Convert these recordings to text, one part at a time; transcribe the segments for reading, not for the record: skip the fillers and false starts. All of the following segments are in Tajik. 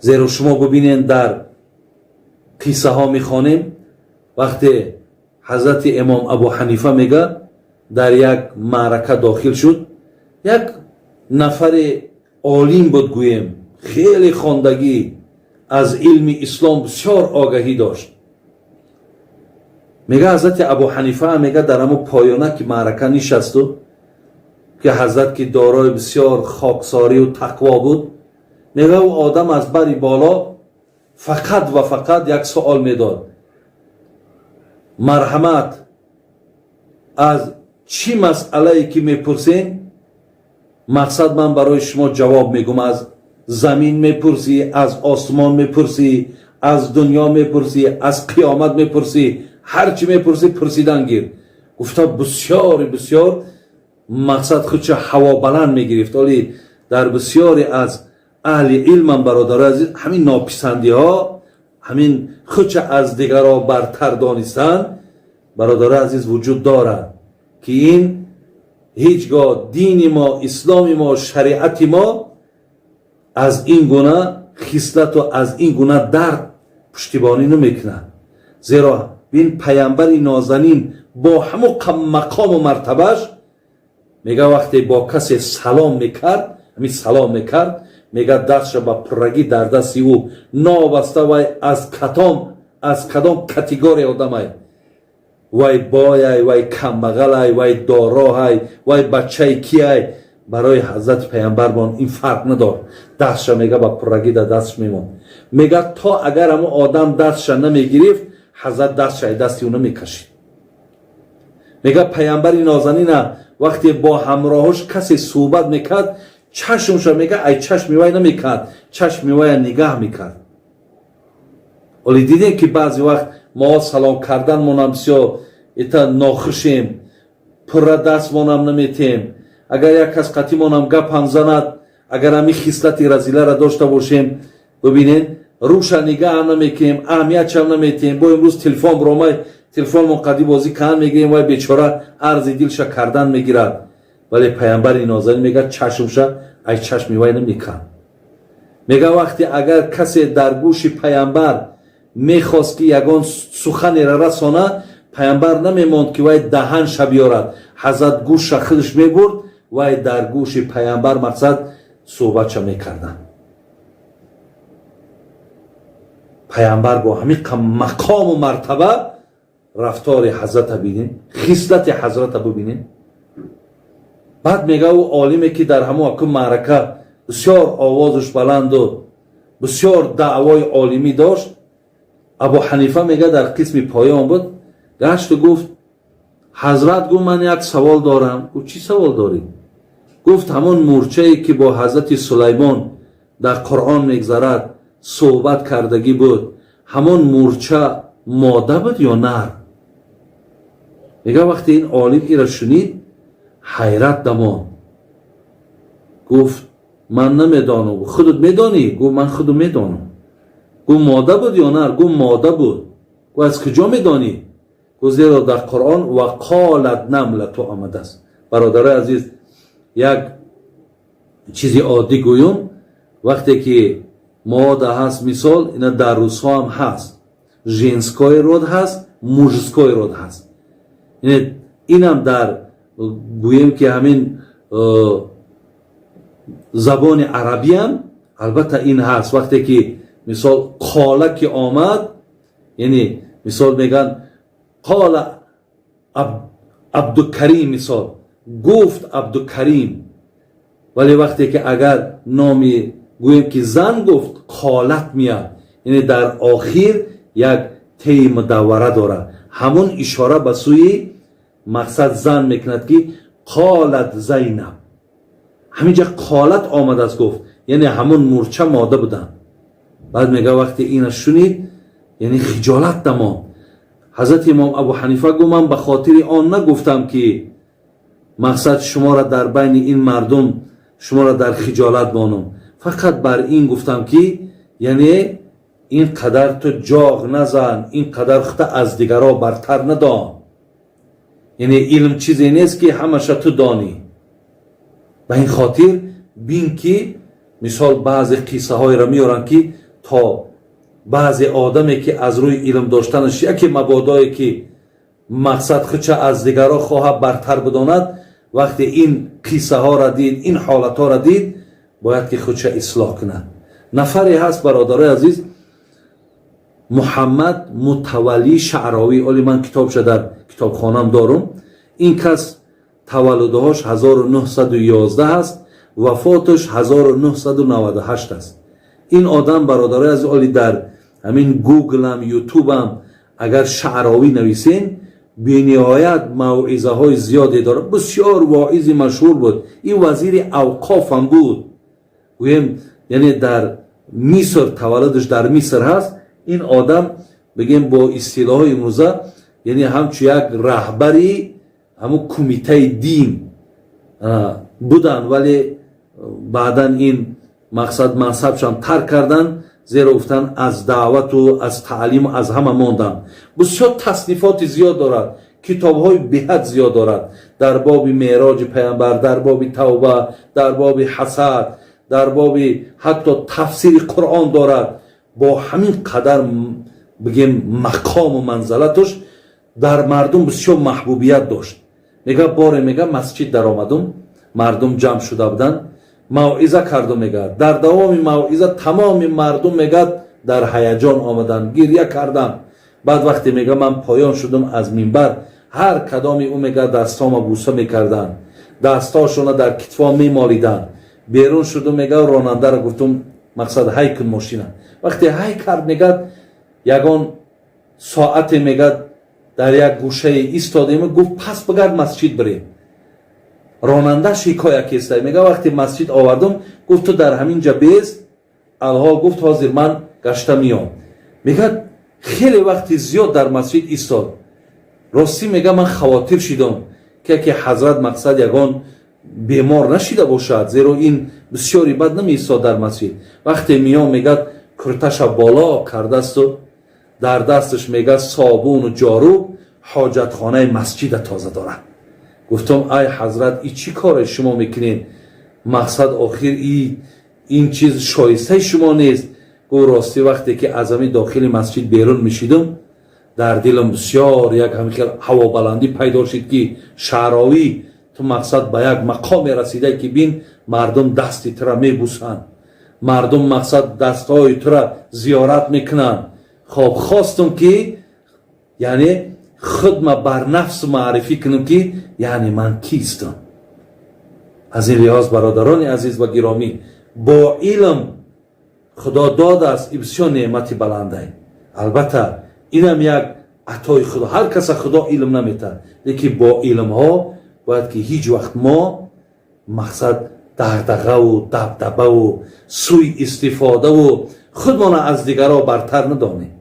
Зеро шумо бубинед, дар қиссаҳо мехонем, вақте ҳазрати имом Абу Ҳанифа, мега, дар як маърака дохил шуд, як нафари олим буд, гӯем, хеле хондагӣ, аз илми ислом бисёр огаҳӣ дошт. Мега, ҳазрати Абу Ҳанифа, мега, дар ҳамо поёна ки маърака нишасту, ки ҳазрат, ки дорои бисёр хоксорию тақво буд, мега, ӯ одам аз бари боло фақат ва фақат як суол медод: «Марҳамат, аз чӣ масъалае ки мепурсем, мақсад, ман барои шумо ҷавоб мегӯм. Аз замин мепурсӣ, аз осмон мепурсӣ, аз дунё мепурсӣ, аз қиёмат мепурсӣ, ҳар чӣ мепурсӣ, пурсидан гир», гуфта, бисёри бисёр, мақсад, худша ҳавобаланд мегирифт. Оли дар бисёре аз аҳли илмам, бародарои азиз, ҳамин нописандиҳо, ҳамин худша аз дигарро бартар донистан, бародарои азиз, вуҷуд дорад, ки ин ҳеҷ гоҳ дини мо, исломи мо, шариати мо аз ин гуна хислату аз ин гуна дард пуштибонӣ намекунад. Зеро ин паямбари нозанин бо ҳамон мақому мартабаш, мега, вақте бо касе салом мекард, ҳамин салом мекард, мега, дастша ба пуррагӣ дар дасти ӯ, новобаста вай аз кадом категория одамай, вай бояй, вай камбағалай, вай дороҳай, вай бачаи кияй, барои ҳазрати паямбармон ин фарқ надор. Дастша, мега, ба пуррагӣ дар дастш мемонд. Мега, то агар ҳамон одам дастша намегирифт, ҳазрат дастша ай дасти ӯ намекашид. Мега, паямбари нозанина вақте бо ҳамроҳош касе суҳбат мекард, чашмша, мега, ай чашми вай намекард, чашми вая нигаҳ мекард. Оле дидем, ки баъзе вақт мо салом карданмонам бисёр ита нохушем, пурра дастмонам наметем. Агар як кас қатимонам гапам занад, агар ҳамин хислати разиларо дошта бошем, бибинед, рӯша нигаҳам намекунем, аҳамиятшам наметиҳем. Бо имрӯз телефон биромай, телефонмон қадӣ бозӣ кан мегирем, вай бечора арзи дилша кардан мегирад. Вале паямбари нозанин, мега, чашмша ай чашми вай намекард. Мега, вақте агар касе дар гӯши паямбар мехост, ки ягон суханеро расона, паямбар намемонд, ки вай даҳанша биёрад, ҳазрат гӯшша худаш мебурд, вай дар гӯши паямбар, мақсад, суҳбатша мекарданд. Паямбар бо ҳамин мақому мартаба рафтори ҳазрата бинем, хислати ҳазрата бубинем. Баъд, мега, ӯ олиме, ки дар ҳамон аку маърака бисёр овозаш баланду бисёр даъвои олимӣ дошт, Абу Ҳанифа, мега, дар қисми поён буд, гашту гуфт: «Ҳазрат, — гуфт, — ман як савол дорам». Гуфт: «Чӣ савол дорӣ?» Гуфт: «Ҳамон мӯрчае, ки бо ҳазрати Сулаймон дар Қуръон мегзарад, суҳбат кардагӣ буд, ҳамон мӯрча мода буд ё нар?» Мега, вақте ин олим ира шунид, ҳайрат дамонд, гуфт: «Ман намедонам, худат медонӣ?» Гуфт: «Ман худу медонам». Гуфт: «Мода буд ё нар?» Гуфт: «Мода буд». Гуфт: «Аз куҷо медонӣ?» Гуфт: «Зеро дар Қуръон ва қолат намлату омадааст». Бародарои азиз, як чизи оддӣ гӯюм: вақте ки мода ҳаст, мисол, ина дар русҳо ҳам ҳаст, женской род ҳаст, мужской род ҳаст. Инам дар, гӯем, ки ҳамин забони арабиам албатта ин ҳаст. Вақте ки, мисол, қола ки омад, яъне, мисол, мегӯянд қола Абдукарим, мисол, гуфт Абдукарим. Вале вақте ки агар номи, гӯем, ки зан гуфт, қолат меяд, яъне дар охир як теи мудаввара дорад, ҳамон ишора ба сӯи, мақсад, зан мекунад, ки қолат Зайнаб. Ҳаминҷа қолат омадааст, гуфт, яъне ҳамон мӯрча мода буданд. Баъд мега, вақте ина шунид, яъне хиҷолат дамонд. Ҳазрати имом Абу Ҳанифа гуфт: «Ман ба хотири он нагуфтам, ки, мақсад, шуморо дар байни ин мардум шуморо дар хиҷолат монам, фақат бар ин гуфтам, ки яъне ин қадар ту ҷоғ назан, ин қадар хута аз дигарро бартар надон. Яъне илм чизе нест, ки ҳамаша ту донӣ». Ба ин хотир бин, ки, мисол, баъзе қиссаҳоеро меоранд, ки То баъзе одаме ки аз рӯи илм доштанаш яке мабодое ки мақсад худша аз дигарро хоҳад бартар бидонад, вақте ин қиссаҳоро дид, ин ҳолатҳоро дид, бояд ки худша ислоҳ кунад. Нафаре ҳаст, бародарои азиз, Муҳаммад Мутаваллӣ Шаъровӣ. Оли ман китобша дар китобхонам дорум. Ин кас таваллудҳош 1911 аст, вафоташ 1998 аст. Ин одам, бародарои азиз, оли дар ҳамин Гуглам, Ютубам агар Шаъровӣ нависен, бениҳоят мавъизаҳои зиёде дорад. Бисёр воизи машҳур буд. Ин вазири авқофам буд, гӯем, яъне дар Миср, таваллудаш дар Миср ҳаст. Ин одам, бигем, бо истилоҳои имрӯза, яъне ҳамчун як раҳбари ҳамун кумитаи дин буданд, вале баъдан ин мақсад мансабшам тарк карданд, зеро гуфтанд, аз даъвату аз таълиму аз ҳама монданд. Бисёр таснифоти зиёд дорад, китобҳои беҳад зиёд дорад дар боби меъроҷи паямбар, дар боби тавба, дар боби ҳасад, дар боби ҳатто тафсири Қуръон дорад. Бо ҳамин қадар, бигем, мақому манзалатуш дар мардум бисёр маҳбубият дошт. Мега, боре, мега, масҷид даромадум, мардум ҷамъ шуда буданд, мавъиза карду, мега, дар давоми мавъиза тамоми мардум, мега, дар ҳаяҷон омаданд, гирья карданд. Баъд вақте, мега, ман поён шудум аз минбар, ҳар кадоми ӯ, мега, дастома буса мекарданд, дастҳошона дар китфо мемолиданд. Берун шудум, мега, ронандаро гуфтум, мақсад, ҳай кун мошина. Вақте ҳай кард, мега, ягон соате, мега, дар як гӯшае истодем, гуфт: «Пас бигард, масҷид бирем». Ронанда ҳикоя кеста, мега, вақте масҷид овардум, гуфт: «Ту дар ҳамин ҷа бест алҳол», гуфт, «ҳозир ман гашта миём». Мега, хеле вақти зиёд дар масҷид истод. Ростӣ, мега, ман хавотир шидам, ки яке ҳазрат, мақсад, ягон бемор нашида бошад, зеро ин бисёри бад намеистод дар масҷид. Вақте миём, мега, курташа боло кардасту дар дасташ, мега, собуну ҷоруб, ҳоҷатхонаи масҷида тоза дорад. Гуфтам: «Ай ҳазрат, и чӣ коре шумо мекунед? Мақсад, охир ин чиз шоистаи шумо нест». Гуфт: «Ростӣ, вақте ки аз ҳамин дохили масҷид берун мешидам, дар дилам бисёр як ҳамин хел ҳавобаландӣ пайдо шид, ки Шаъровӣ, ту, мақсад, ба як мақоме расида, ки бин, мардум дасти тура мебусанд, мардум, мақсад, дастҳои тура зиёрат мекунанд. Хоб, хостум, ки яъне худма бар нафс маърифӣ кунам, ки яъне ман кистам». Аз ин лиҳоз, бародарони азиз ва гиромӣ, бо илм Худо додааст, и бисёр неъмати баландай. Албатта, инам як атои Худо, ҳар каса Худо илм наметаҳад, лекин бо илмҳо бояд ки ҳеҷ вақт мо, мақсад, дағдағаву дабдабаву сӯи истифодаву худмона аз дигарро бартар надонем,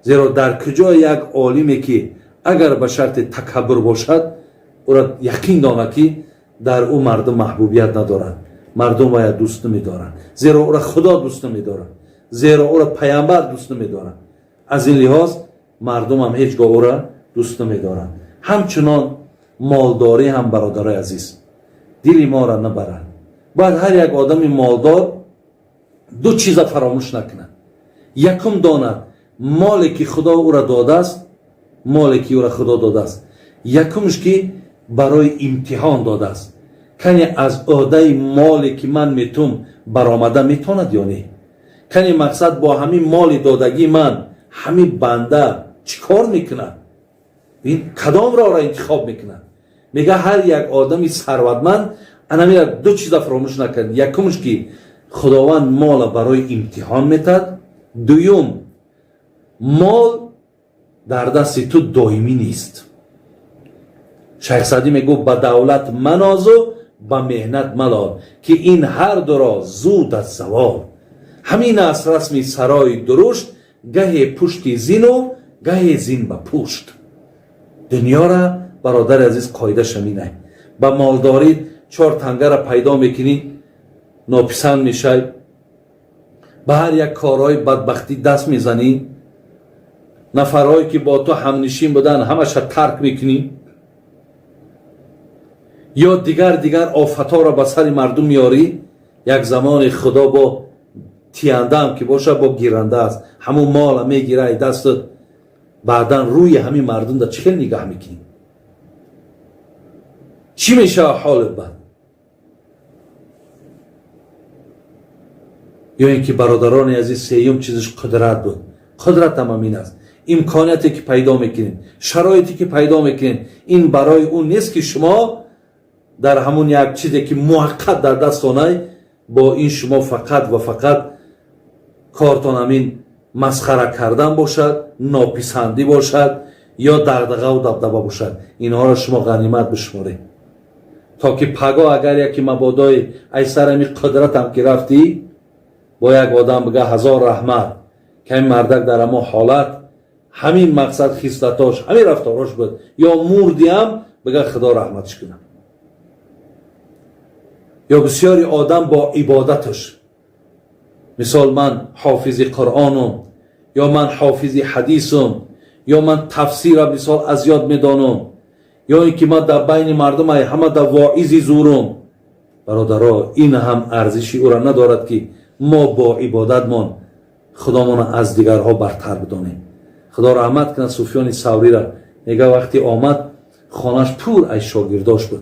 зеро дар куҷо як олиме ки агар ба шарти такаббур бошад, ӯра яқин донад, ки дар ӯ мардум маҳбубият надорад, мардум вая дӯст намедоранд, зеро ӯра Худо дӯст намедорад, зеро ӯра паямбар дӯст намедорад. Аз ин лиҳоз мардумам ҳеҷ гоҳ ӯра дӯст намедоранд. Ҳамчунон молдорӣ ҳам, бародарои азиз, дили моро набарад. Бояд ҳар як одами молдор ду чиза фаромӯш накунад. Якум, донад, моле ки Худо ӯра додааст, моле ки ӯра Худо додааст, якумш, ки барои имтиҳон додааст. Кане аз ӯҳдаи моле ки ман метум баромада метавонад ё не? Кане, мақсад, бо ҳамин моли додагии ман ҳамин банда чӣ кор мекунад, ин кадом роҳро интихоб мекунад? Мега, ҳар як одами сарватманд анамира ду чиза фаромӯш накард: якумш, ки Худованд мола барои имтиҳон метад; дуюм, мол дар дасти ту доимӣ нест. Шайх Саъдӣ мегӯфт: «Ба давлат манозу, ба меҳнат малол, ки ин ҳар дуро зуд аз завол. Ҳамин аст расми сарои дурушт, гаҳе пушти зину, гаҳе зин ба пушт». Дунёра, бародари азиз, қоидааш ҳаминай. Ба молдорӣ чор тангара пайдо мекунӣ, нописанд мешай, ба ҳар як корҳои бадбахтӣ даст мезанӣ, нафарҳое ки бо ту ҳамнишин буданд, ҳамаша тарк мекунӣ ё дигар дигар офатҳоро ба сари мардум меорӣ. Як замоне Худо бо Тияндаам ки боша, бо гиранда аст. Ҳамун мола мегирай дастат, баъдан рӯи ҳамин мардум да чӣ хел нигаҳ мекунӣ? Чӣ мешава ҳолат бад? Ё ин ки, бародарони азиз, сеюм чизаш қудрат буд. Қудрат ҳам ҳамин аст. Имконияте ки пайдо мекунед, шароите ки пайдо мекунед, ин барои он нест, ки шумо дар ҳамун як чизе ки муваққат дар дастонай, бо ин шумо фақат ва фақат кортон ҳамин масхара кардан бошад, нописандӣ бошад ё дағдағаву дабдаба бошад. Инҳоро шумо ғанимат бишуморед, то ки паго агар яке мабодои ай сар ҳами қудратам ки рафтӣ, бо як одам бига: «Ҳазор раҳмат, ки ҳамин мардак дар ҳамон ҳолат ҳамин мақсад, хислатош, ҳамин рафторош буд». Ё мурдиам, бига: «Худо раҳматш кунад». Ё бисёри одам бо ибодаташ, мисол, ман ҳофизи қуръонум, ё ман ҳофизи ҳадисум, ё ман тафсира, мисол, аз ёд медонам, ё ин ки ман дар байни мардум ай ҳама дар воизи зурум. Бародаро, ин ҳам арзиши ӯра надорад, ки мо бо ибодатмон худомона аз дигарҳо бартар бидонем. Худо раҳмат кунад Суфёни Саврира. Мега, вақте омад, хонаш пур аз шогирдош буд.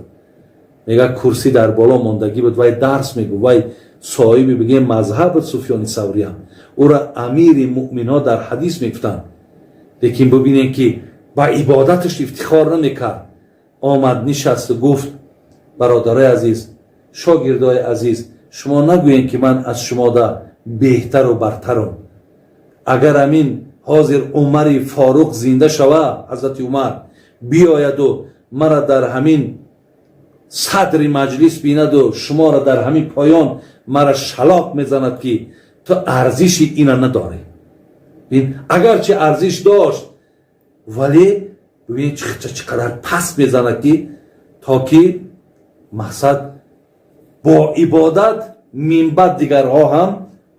Мега, курсӣ дар боло мондагӣ буд, вай дарс мегӯ. Вай соҳиби, бигем, мазҳаб буд. Суфёни Савриам ӯра амири муъминҳо дар ҳадис мегуфтанд, лекин бибинем, ки ба ибодаташ ифтихор намекард. Омад, нишасту гуфт: «Бародарои азиз, шогирдои азиз, шумо нагӯед, ки ман аз шумода беҳтару бартарум. Агар амин ҳозир Умари Форуқ зинда шава, ҳазрати Умар биёяду мара дар ҳамин садри маҷлис бинаду шуморо дар ҳамин поён, мара шалоқ мезанад, ки ту арзиши ина надорӣ». Агарчи арзиш дошт, вале бибинед, чӣ қадар паст мезанад, ки то ки мақсад бо ибодат минбаъд дигарҳо ҳам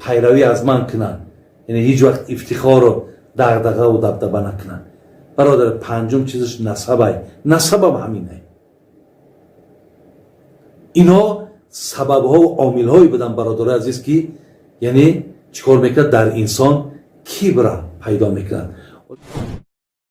пайравӣ аз ман кунанд, яъне ҳеҷ вақт ифтихору дағдағаву дабдаба накунанд. Бародар, панҷум чизаш насабай. Насабам ҳаминай. Инҳо сабабҳову омилҳое буданд, бародарои азиз, ки яъне чӣ кор мекунад? Дар инсон кибра пайдо мекунад.